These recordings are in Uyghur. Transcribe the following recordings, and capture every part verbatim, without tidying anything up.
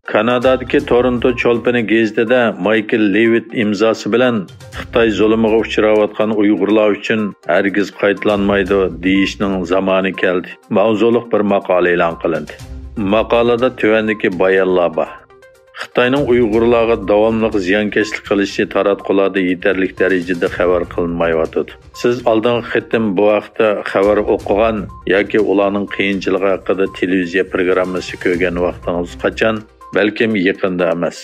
كانادادىكى تورونتو چولپىنى گېزىتىدە مايكل لېۋىت ئىمزاسى بىلەن «خىتاي زۇلۇمىغا ئۇچراۋاتقان ئۇيغۇرلار ئۈچۈن ھەرگىز قايتىلانمايدۇ» دېيىشنىڭ زامانى كەلدى ماۋزۇلۇق بىر ماقالە ئېلان قىلىندى. ماقالىدا تۆۋەندىكى بايانلار بار. خىتاينىڭ ئۇيغۇرلارغا داۋاملىق زىيانكەشلىك قىلىشى تاراتقۇلاردا يېتەرلىك دەرىجىدە خەۋەر قىلىنمايۋاتىدۇ. سىز ئالدىنقى قېتىم بۇ ھەقتە خەۋەر ئوقۇغان ياكى ئۇلارنىڭ قىيىنچىلىقى ھەققىدە تېلېۋىزىيە پروگراممىسى كۆرگەن ۋاقتىڭىز قاچان؟ بەلكىم يېقىندا ئەمەس.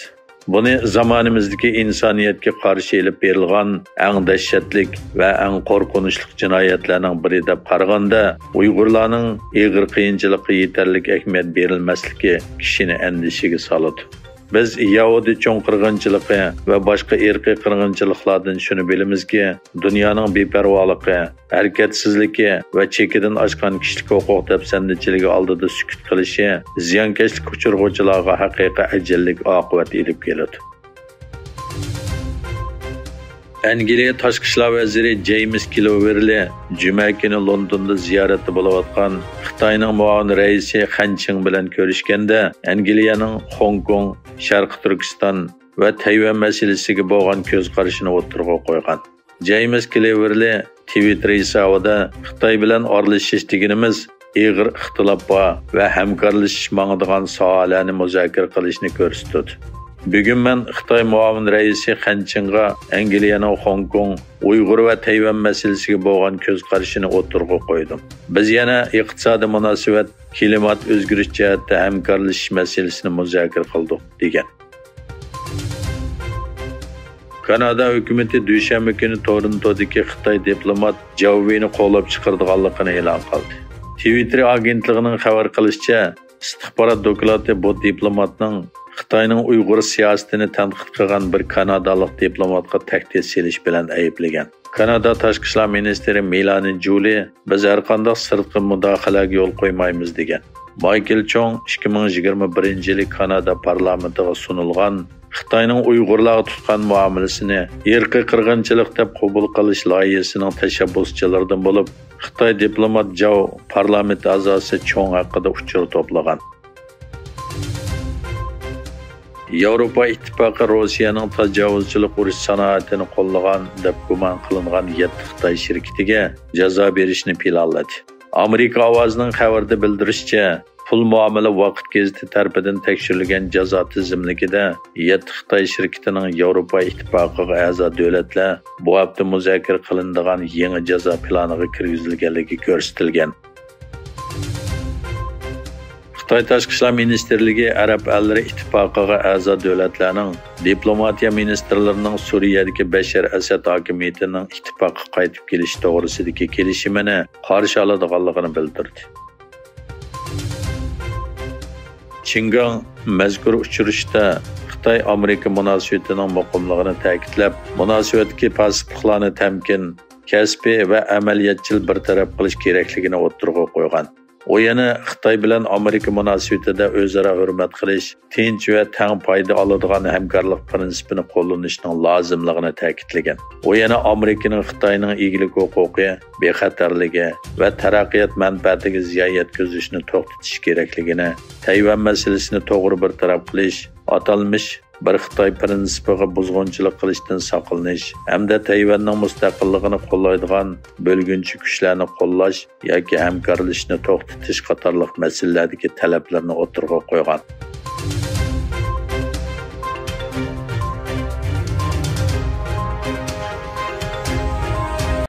بۇنى زامانىمىزدىكى ئىنسانىيەتكە قارشى ئېلىپ بېرىلغان ئەڭ دەھشەتلىك ۋە ئەڭ قورقۇنچلۇق جىنايەتلەرنىڭ بىرى دەپ قارىغاندا، ئۇيغۇرلارنىڭ ئېغىر قىيىنچىلىققا يېتەرلىك ئەھمىيەت بېرىلمەسلىكى كىشىنى ئەندىشىگە سالىدۇ. بىز يەھۇدىي چوڭ قىرغىنچىلىقى ۋە باشقا ئىرقىي قىرغىنچىلىقلاردىن شۇنى بىلىمىزكى، دۇنيانىڭ بىپەرۋالىقى، ھەرىكەتسىزلىكى ۋە چېكىدىن ئاشقان كىشىلىك ھوقۇق دەپسەندىچىلىكى ئالدىدا سۈكۈت قىلىشى زىيانكەشلىك ئۇچۇرغۇچىلارغا ھەقىقىي ئەجەللىك ئاقىۋەت ئېلىپ كېلىدۇ. ئەنگلىيە تاشقى ئىشلار ۋەزىرى جېيمىس كلوۋېرلى جۈمە كۈنى لوندوندا زىيارەتتە بولۇۋاتقان خىتاينىڭ مۇئاۋىن رەئىسى خەن چىڭ بىلەن كۆرۈشكەندە، ئەنگلىيەنىڭ خوڭكوڭ، شەرقىي تۈركىستان ۋە تەيۋەن مەسىلىسىگە بولغان كۆز قارىشىنى ئوتتۇرىغا قويغان. جېيمىس كلېۋېرلى تىۋىتتېر ھېسابىدا، «خىتاي بىلەن ئارىلىشىش دېگىنىمىز ئېغىر ئىختىلاپ بار ۋە ھەمكارلىشىش ماڭىدىغان ساھەلەرنى مۇزاكىرە قىلىشنى كۆرسىتىدۇ. بۈگۈن مەن خىتاي مۇئاۋىن رەئىسى خەن چىڭغا ئەنگلىيەنىڭ خوڭكوڭ، ئۇيغۇر ۋە تەيۋەن مەسىلىسىگە بولغان كۆز قارىشىنى ئوتتۇرىغا قويدۇم. بىز يەنە ئىقتىسادىي مۇناسىۋەت، كىلىمات ئۆزگىرىش جەھەتتە ھەمكارلىشىش مەسىلىسىنى مۇزاكىرە قىلدۇق» دېگەن. كانادا ھۆكۈمىتى دۈشەنبە كۈنى تورونتودىكى خىتاي دىپلومات جاۋ ۋېينى قوغلاپ چىقىرىدىغانلىقىنى ئېلان قىلدى. تىۋىتتېر ئاگېنتلىقىنىڭ خەۋەر قىلىشىچە، ئىستىخبارات دوكلاتى بۇ دىپلوماتنىڭ خىتاينىڭ ئۇيغۇر سىياسىتىنى تەنقىد قىلغان بىر كانادالىق دىپلوماتقا تەھدىت سېلىش بىلەن ئەيىبلىگەن. كانادا تاشقى ئىشلار مىنىستىرى مېلانى جۇلى، «بىز ھەرقانداق سىرتقى مۇداخىلەگە يول قويمايمىز» دېگەن. مايكل چوڭ ئىككى مىڭ يىگىرمە بىرىنچى يىلى كانادا پارلامېنتىغا سۇنۇلغان خىتاينىڭ ئۇيغۇرلارغا تۇتقان مۇئامىلىسىنى ئىرقىي قىرغىنچىلىق دەپ قوبۇل قىلىش لايىھىسىنىڭ تەشەببۇسچىلىرىدىن بولۇپ، خىتاي دىپلومات جاۋ پارلامېنت ئەزاسى چوڭ ھەققىدە ئۇچۇر توپلىغان. ياۋروپا ئىتتىپاقى روسىيەنىڭ تاجاۋۇزچىلىق ئۇرۇش سانائىتىنى قوللىغان دەپ گۇمان قىلىنغان يەتتە خىتاي شىركىتىگە جازا بېرىشنى پىلانلىدى. ئامېرىكا ئاۋازىنىڭ خەۋىرىدە بىلدۈرۈشىچە، پۇل مۇئامىلە ۋاقىت گېزىتى تەرىپىدىن تەكشۈرۈلگەن جازا تىزىملىكىدە يەتتە خىتاي شىركىتىنىڭ ياۋروپا ئىتتىپاقىغا ئەزا دۆلەتلەر بۇ ھەپتە مۇزاكىرە قىلىنىدىغان يېڭى جازا پىلانىغا كىرگۈزۈلگەنلىكى كۆرسىتىلگەن. خىتاي تاشقى ئىشلار مىنىستىرلىكى ئەرەب ئەللىرى ئىتتىپاقىغا ئەزا دۆلەتلەرنىڭ دىپلوماتىيە مىنىستىرلىرىنىڭ سۈرىيەدىكى بەشەر ئەسەد ھاكىمىيىتىنىڭ ئىتتىپاققا قايتىپ كېلىشى توغرىسىدىكى كېلىشىمىنى قارشى ئالىدىغانلىقىنى بىلدۈردى. چىن گاڭ مەزكۇر ئۇچرىشىشتا خىتاي-ئامېرىكا مۇناسىۋىتىنىڭ مۇقىملىقىنى تەكىتلەپ، مۇناسىۋەتتىكى پاسسىپلىقلارنى تەمكىن، كەسپىي ۋە ئەمەلىيەتچىل بىر تەرەپ قىلىش كېرەكلىكىنى ئوتتۇرىغا قويغان. ئۇ يەنە خىتاي بىلەن ئامېرىكا مۇناسىۋىتىدە ئۆزئارا ھۆرمەت قىلىش، تىنچ ۋە تەڭ پايدا ئالىدىغان ھەمكارلىق پىرىنسىپىنى قوللىنىشنىڭ لازىملىقىنى تەكىتلىگەن. ئۇ يەنە ئامېرىكىنىڭ خىتاينىڭ ئىگىلىك ھوقۇقى، بىخەتەرلىكى ۋە تەرەققىيات مەنپەئەتىگە زىيان يەتكۈزۈشنى توختىتىش كېرەكلىكىنى، تەيۋەن مەسىلىسىنى توغرا بىر تەرەپ قىلىش، ئاتالمىش بىر خىتاي پىرىنسىپىغا بۇزغۇنچىلىق قىلىشتىن ساقلىنىش ھەمدە تەيۋەننىڭ مۇستەقىللىقىنى قوللايدىغان بۆلگۈنچى كۈچلەرنى قوللاش ياكى ھەمكارلىشىشنى توختىتىش قاتارلىق مەسىلىلەردىكى تەلەپلىرىنى ئوتتۇرىغا قويغان.